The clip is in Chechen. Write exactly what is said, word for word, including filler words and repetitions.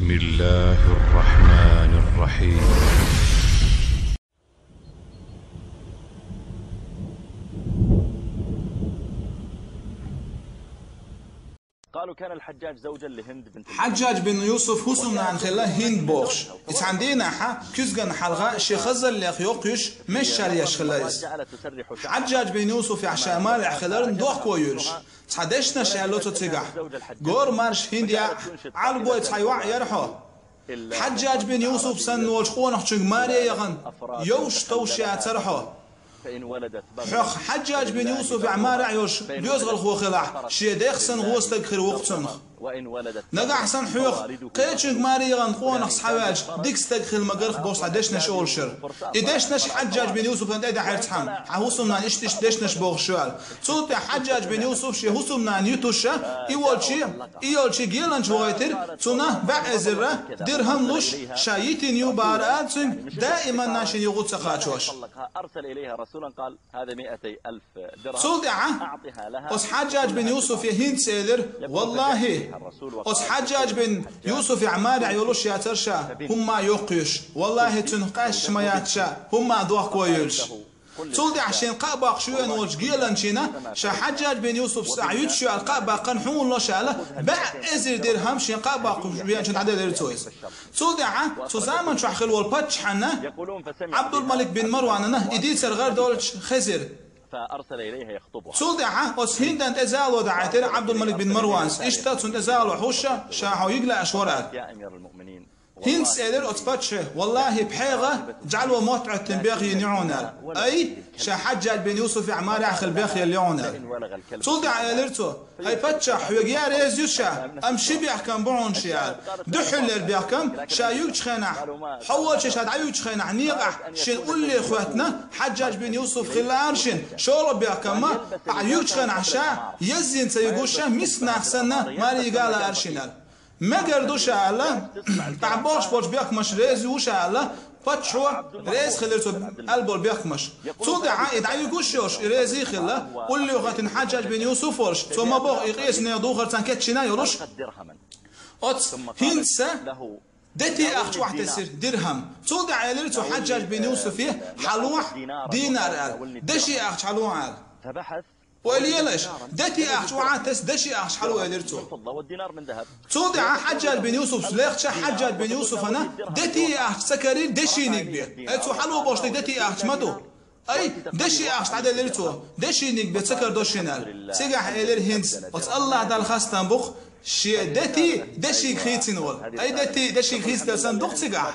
بسم الله الرحمن الرحيم. قالوا كان الحجاج زوجا لهند بنت Хьаджаджа бин Юсуф хӀусамнана хилла ХӀинд бохуш. Иза цхьана дийнахьа куьзган хьалха шен хазаллех йоккхуьйш, мешшал еш хилла иза. Хьаджаджа бин Юсуфехь ша марехь хиларна дохко йолуш, цхьа дешнаш аьлла цо цигахь: «Гора марша, ХӀинд, яа, Ӏалбой цхьа йоӀ яра хьо. Хьаджаджа бин Юсуф санна волчу къонахчуьнга маре яхана, йовш товш яцара хьо. Хьох Хьаджаджа бин Юсуфехь марехь йолуш доьзалхо хилахь, шен дех санна вон стаг хир ву-кх цунах. Нагахь санна хьох кхечуьнга маре яхана къонах схьаваьлча, дика стаг хила магарх», бохуш цхьа дешнаш олуш яра. И дешнаш Хьаджаджа бин Юсуфана тӀедаьхьира цхьамма, хьан хӀусамнана иштта-иштта дешнаш бохуш ю аьлла. Цул тӀаьхьа Хьаджаджа бин Юсуф шен хӀусамнана юьтуш, и волчу, и йолчу геланча вахийтира, цунна бӀе эзар дирхӀам луш, ша йитина ю бахара аьлла цуьнга, даиманна шена юха ца кхачош. Цул тӀаьхьа оцу Хьаджаджа бин Юсуфе ХӀиндас элира: «ВаллахӀи, оцу Хьаджаджа бин Юсуфехь марехь йолуш яцара ша, хӀумма а йоккхуьйш. ВаллахӀи, цуьнах къаьсташ ма яц ша, хӀумма а дохко йолуш». Цул тӀаьхьа шена кхаъ боккхуш веана волчу геланчина, ша Хьаджаджа бин Юсуф схьа юьтуш ю аьлла кхаъ баккхарна хьуна ло ша аьлла, бӀе эзар дирхӀам шена кхаъ боккхуш веанчунна дӀаделира цо иза. Цул тӀаьхьа цу заман чохь хилла волу паччахьна, Ӏабдулмалик бин Марванана, и дийцар гӀар долчу хезира. Цул тӀаьхьа оцу ХӀиндана тӀе зало дахьийтира Ӏабдулмалик бин Марванас. Иштта цунна тӀе зало хьуш, ша хьо йига лаьаш вара аьлла. ХӀиндас элира оцу паччахье: «ВаллахӀи, пхьегӀа жӀало мотт Ӏоьттина бехъелла ю хьуна», аьлла. Ай, ша Хьаджаджа бин Юсуфехь марехь хила бехъелла ю хьуна аьлла. Цул тӀаьхьа элира цо: «ХӀай паччахь, хьоьга яа реза ю ша, амма ши бехкам бу хьуна шен аьлла. Дуьххьарлера бехкам, ша юьгучу хенахь, хьо волчу ша дӀаюьгучу хенахь некъахь шена улле хӀоьттина Хьаджаджа бин Юсуф хилла ара шена, шолгӀа бехкам а, ахь юьгучу хенахь ша язйина ца юьгуш, миска нах санна, маре йига лаара шена», аьлла. «Мегар ду ша», аьлла, тӀаьхьа бохуш болчу бехкамашна реза ву ша аьлла, паччахьо реза хилира цо аьлла болу бехкамаш. Цул тӀаьхьа и дӀаюьгуш йолуш, и реза а хилла, улле хӀоьттина Хьаджаджа бин Юсуф волуш, цо ма-бохху и къесанех духар цхьана кечйина йолуш, оцу ХӀиндаса дети ахча охьатесира, дирхӀам. Цул тӀаьхьа элира цо Хьаджаджа бин Юсуфе: «Хьалохьа динар», аьлла, «деши ахча хьалохьа», аьлла. Ойла елаш, дети ахча охьатесна, деши ахча хьало элира цо. Цул тӀаьхьа Хьаджаджа бин Юсуф лехча, Хьаджаджа бин Юсуфана дети ахча ца карийра дешиниг бен. Э, цо хьало бохуш дерг дети ахча ма ду. Ай, деши ахча дӀаделира цо, дешиниг бен ца карадо шена аьлла. Цигахь элира ХӀиндас: «Оцу АллахӀ Далла хастам бу-кх, шен дети дешига хийцина волу. Ай, дети дешига хийцаделла санна ду-кх цигахь».